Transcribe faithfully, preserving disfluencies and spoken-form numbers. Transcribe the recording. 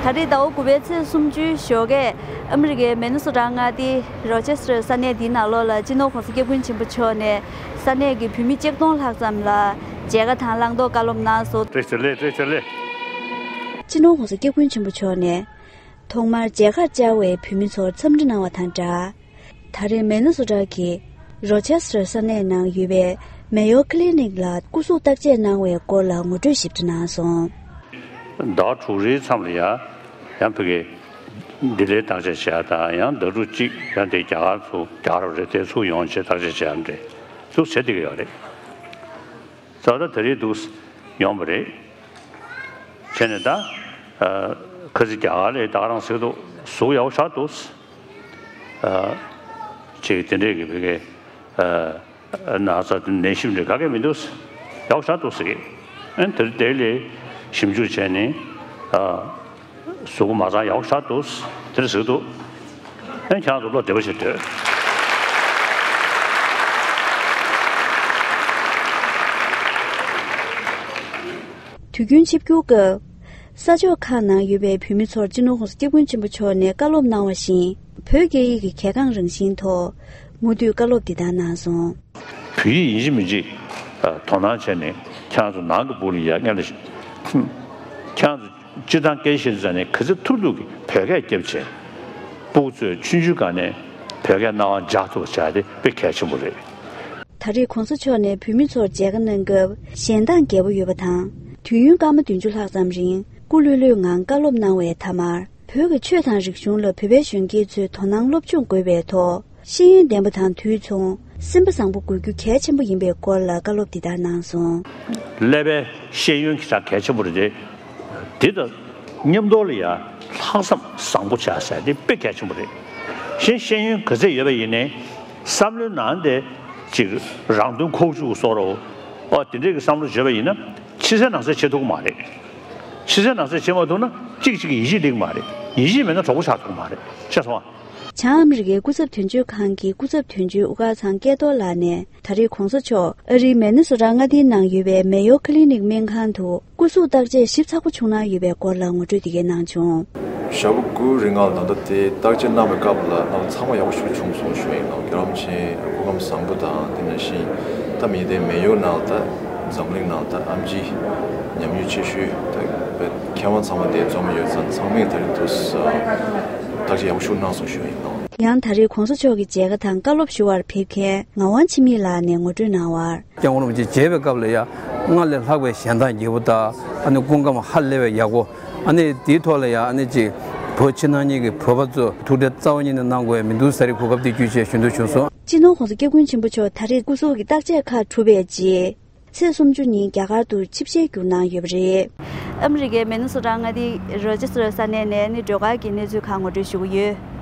ད་རེས་ཟླ་བ་དགུ་པའི་ཚེས་སུམ་ཅུའི་ཞོགས་ཀས་ཨ་མི་རི་ཀའི་མེ་ནི་སོ་ཊ་མངའ་སྡེའི་རོ་ཆེ་སི་ཊར་ས་གནས་འདིའི་ནང་ལོགས་ལ་སྤྱི་ནོར་༸གོང་ས་༸སྐྱབས་མགོན་ཆེན་པོ་མཆོག་ནས་ས་གནས་ཀྱི་བོད་མི་གཅིག་སྟོང་ལྷག་ཙམ་ལ་མཇལ་ཁ་དང་བླང་དོར་བཀའ་སློབ་གནང་སོང་། བཀྲ་ཤིས་བདེ་ལེགས། བཀྲ་ཤིས་བདེ་ལེགས། སྤྱི་ནོར་༸གོང་ས་༸སྐྱབས་མགོན་ཆེན་པོ་མཆོག་ནས་ཐོག་མར་མཇལ་ཁར་བཅར་བའི་བོད་མི་ཚོར་འཚམས་འདྲི་གནང་བ་དང་སྦྲགས། ད་རེས་མེ་ནི་སོ་ཊ་གི་རོ་ཆེ་སི་ཊར་ས་གནས་ནང་ཡོད་པའི་མེ་ཡོ་ཁི་ལི་ནིག་ལ་སྐུ་གཟུགས་བརྟག་དཔྱད་གནང་བའི་སྐོར་ལ་ངོ་སྤྲོད་ཞིབ་ཕྲ་གནང་སོང་། ཟླ་བ་དྲུག་རེའི་མཚམས་ལ་ཡ་ཡང་ཕ་གི་ལྡི་ལིར་བརྟག་དཔྱད་བྱས་དང་ཡང་ཟླ་དྲུག་གཅིག་ཡང་དེ་རྒྱ་གར་ཚུར་རྒྱ་གར་རེད་དེ་ཚུར་ཡོང་བྱས་བརྟག་དཔྱད་བྱས་ཡང་འདྲེ་ཚུར་བྱེད་བསྡད་ཀྱི་ཡོད་རེད། ཙང་ད་ད་རེས་འདུག་ཡོང་བ་རེད། བྱས་ནས་ད་ཨ་ཁ་སང་རྒྱ་གར་ལ་ད་ག་རང་ཟེར་འདུག་གཟུགས་ཡག་པོ་ཞེ་དྲག་འདུག་ཨ་ཅིག་དེ་འདྲས་ཀྱི་བི་གའི་ཨ་ན་ཚ་ནད་གཞི་འདྲ་ག་གེ་མི་འདུག་ཡག་པོ་ཞེ་དྲག་འདུག་ཟེར་གི། ཨ་ནི་དེ་དེ་ལས་ཞིབ་འཇུག་བྱས་ནས་ཨ། གཟུགས་པོ་མ་ཚང་ཡག་པོ་ཞེ་དྲག་འདུག་དེ་འདྲ་ཟེར་གི་འདུག་ཨ་ནི་ཁྱེད་རང་ཚོ་བློ་བདེ་པོ་བྱེད་འདོད། དུས་རྒྱུན་ཆིབས་བསྒྱུར་སྐབས། ས་ཕྱོགས་ཁག་ནང་ཡོད་པའི་བོད་མི་ཚོར་སྤྱི་ནོར་༸གོང་ས་༸སྐྱབས་མགོན་ཆེན་པོ་མཆོག་ནས་བཀའ་སློབ་གནང་བ་བཞིན། བོད་སྐད་ཡིག་གི་གལ་འགངས་རང་བཞིན་ཐོག་མུ་མཐུད་བཀའ་སློབ་འདི་ལྟར་གནང་སོང་། བོད་ཡིག་ཡིན་གཅིག་མིན་གཅིག་དོ་སྣང་བྱས་ནས་ཁྱེད་རང་ཚོ་ནང་གི་སྦུག་ལ་ཡ་སྔོན་ལ་ཁྱེད་རང་ཚོ། སྤྱིར་བཏང་སྐད་ཆ་བཤད་དུས་ཙང་ནས་ག་ཚོད་ཐུབ་ཐུབ་ཀྱིས་བོད་སྐད་རྒྱབ་བྱས། སྤུ་གུ་ཚོས་ཆུང་ཆུང་སྒང་ནས་བོད་སྐད་རྣ་བར་འཇགས་ཐུབ་པ་བྱ་དེ་དཔེ་གལ་ཆེན་པོ་རེད། ད་རེས་༸གོང་ས་མཆོག་ནས་བོད་མི་ཚོར་མཇལ་ཁ་གནང་སྐབས་གཞན་དང་རྒྱལ་པོ་ཡོད་པ་དང་། དུས་ཡུན་སྐར་མ་བདུན་ཅུ་ལྷག་ཙམ་རིང་སྐུ་ལྷོད་ལྷོད་ངང་བཀའ་སློབ་གནང་བའི་མཐའ་མར། བོད་ཀྱི་ཆོས་དང་རིག་གཞུང་ལ་བོད་པའི་གཞོན་སྐྱེས་ཚོས་དོ་སྣང་སློབ་སྦྱོང་དགོས་པའི་ཐོག་ཤེས་ཡོན་ལྡན་པ་དང་དུས་མཚུངས་སེམས་པ་བཟང་པོ་དགོས་རྒྱུ་གལ་ཆེན་པོ་ཡིན་པའི་སྐོར་ལ་བཀའ་སློབ་འདི་ལྟར་གནང་སོང་། ཀླད་པའི་ཤེས་ཡོན་གྱི་ཆ་གལ་ཆེན་པོ་རེད་དེ། དེ་དང་མཉམ་དུ་ལ་ཡང་ལྷག་བསམ་བཟང་པོ་བྱ་ཟེར་དེ་དཔེ་གལ་ཆེན་པོ་རེད། གཞན་ཤེས་ཡོན་ག་ཚད་ཡོད་པ་ཡིན་ནའི་བསམ་བློའི་ནང་དེ་ཅིག་རང་དོན་ཁོག་བཅུག་བཟོ་འདྲ་བོ། ཨོ་དེ་འདྲའི་གི་བསམ་བློ་བརྗོད་པ་ཡིན་ན་ཕྱི་གསལ་ནང་གསལ་བྱེད་ཐུབ་ཀྱི་མ་རེད། ཕྱི་གསལ་ནང་གསལ་བྱེད་མ་ཐུབ་ན་གཅིག་གཅིག་གི་ཡིད་ཆེས་ལེགས་མ་རེད། ཡིད་ཆེས་མེད་ན་གྲོགས་པོ་ཆགས་ཐུབ་ཀྱི་མ་རེད། ཤེས་སོང་ཨ། བྱང་ཨ་མི་རི་ཀའི་སྐུ་ཚབ་དོན་གཅོད་ཁང་གི་སྐུ་ཚབ་དོན་གཅོད་དབུ་དཀར་ཚང་སྐལ་རྡོར་ལགས་ནས་ད་རེས་༸གོང་ས་མཆོག་ཨ་རིའི་མེ་ནི་སོ་ཊ་མངའ་སྡེའི་ནང་ཡོད་པའི་མེ་ཡོ་ཁི་ལི་ནིག་སྨན་ཁང་དུ་སྐུ་གཟུགས་བརྟག་དཔྱད་ཞིབ་ཚགས་པོ་བྱུང་གནང་ཡོད་པའི་སྐོར་ལ་ངོ་སྤྲོད་འདི་གའི་གནང་བྱུང་། ཞག་པོ་དགུ་རིང་ལ་ད་ལྟ་དེ་བརྟག་དཔྱད་གནང་བའི་སྐབས་ལ་ཚང་མ་ཡག་པོ་ཞིག་བྱུང་སོང་ཞུ་ཡིན་ནོ། རྒྱལ་བ་རིན་པོ་ཆེ་སྐུ་ཁམས་བཟང་པོ་དང་དེ་ནང་བཞིན་ད་མི་དེ་མེ་ཡོ་ནང་ད་འཛམ་གླིང་ནང་ད་ཨེམ་ཆི་ཉམས་མྱོང་ཆེ་ཤོས་ད་མཁས་དབང་ཚང་མ་དེ་འཛོམས་ཡོད་ཙང་ཚང་མས་ད་རེས་དུས་བརྟག་དཔྱད་ཡག་པོ་ཞིག་གནང་སོང་ཞུ་ཡིན་ནོ། ཡང་ད་རེས་༸གོང་ས་མཆོག་གི་མཇལ་ཁ་དང་བཀའ་སློབ་ཞུ་བར་ཕེབས་མཁན་ངག་དབང་འཆི་མེད་ལགས་ནས་ངོ་སྤྲོད་གནང་བར། སྐྱབས་མགོན་རིན་པོ་ཆེ་མཇལ་བའི་སྐབས་ལ་ཡ་སྔར་ལས་ལྷག་པའི་ཞལ་མདངས་རྒྱས་པོ་དང་ཨ་ནི་སྐུ་ཁམས་ཧ་ལས་པའི་ཡག་པོ། ཨ་ནི་དེའི་ཐོག་ལ་ཡ་ཨ་ནི་ཅིག་བོད་ཕྱི་ནང་གཉིས་ཀྱི་བོད་པ་ཚོ་ཐུགས་ཁྲལ་རྩ་བ་ཉིད་ནས་གནང་དགོས་ཡ་མི་འདུག་ཟེར་གོ་སྐབས་འདི་བརྒྱུད་བྱས་ཞུ་འདོད་བྱུང་སོང་། སྤྱི་ནོར་༸གོང་ས་༸སྐྱབས་མགོན་ཆེན་པོ་མཆོག་ད་རེས་སྐུ་གཟུགས་ཀྱི་བརྟག་དཔྱད་ཁག་གྲུབ་པའི་རྗེས། ཚེས་སུམ་ཅུ་ཉིན་རྒྱ་གར་དུ་ཆིབས་ཞལ་བསྒྱུར་གནང་ཡོད་པ་རེད། ཨ་མི་རི་ཀའི་མེ་ནི་སོ་ཊ་མངའ་སྡེའི་རོ་ཆེ་སི་ཊར་ས་གནས་ནས་ནི་སྒྲོལ་དཀར་གྱིས་གནས་ཚུལ་ཁག་ངོ་སྤྲོད་ཞུ་གི་ཡོད།